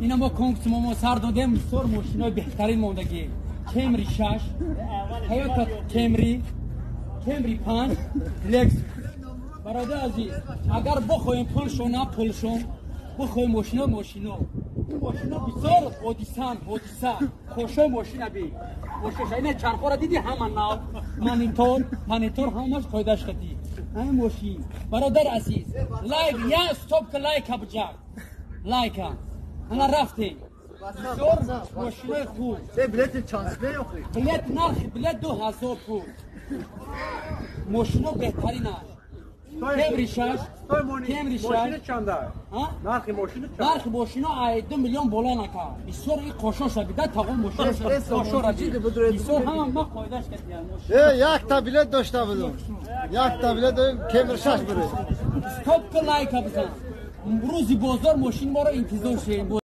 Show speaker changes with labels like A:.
A: Ина мо конкурс мо сар додем, бисёр мошинои беҳтарин мондагӣ. Кемри 6, Тойота Кемри, Кемри 5, Лексус. Бародар азиз, агар бихоҳем пулшона, пулшон, бихоҳем мошино, мошино. Мошино бисёр ҳодисан, ҳодиса. Хошо мошина би. Мошиноша ина чархора диди ҳама нав. Монитор, монитор ҳамаш қоидаш кадӣ. Ҳамин мошин. Бародар азиз, лайк, я стоп лайка биҷак. Лайка. Ана рафтем. Бисёр мошинои хуб.
B: Билет чанд охи?
A: Билет нархи билет 2000 пул. Мошино беҳтарин аст. Кемри 6, Кемри 6.
B: Мошина чанда? Нархи мошина чанд?
A: Нархи мошино ай 2 миллион боло нака. Бисёр и қошо шабида тағон мошино қошо ра. Бисёр ҳама ма қоидаш кардем.
C: Якта билет дошта будум. Якта билет Кемри 6 буре.
A: Стоп лайка бизан. Рӯзи бозор мошин моро интизор шем.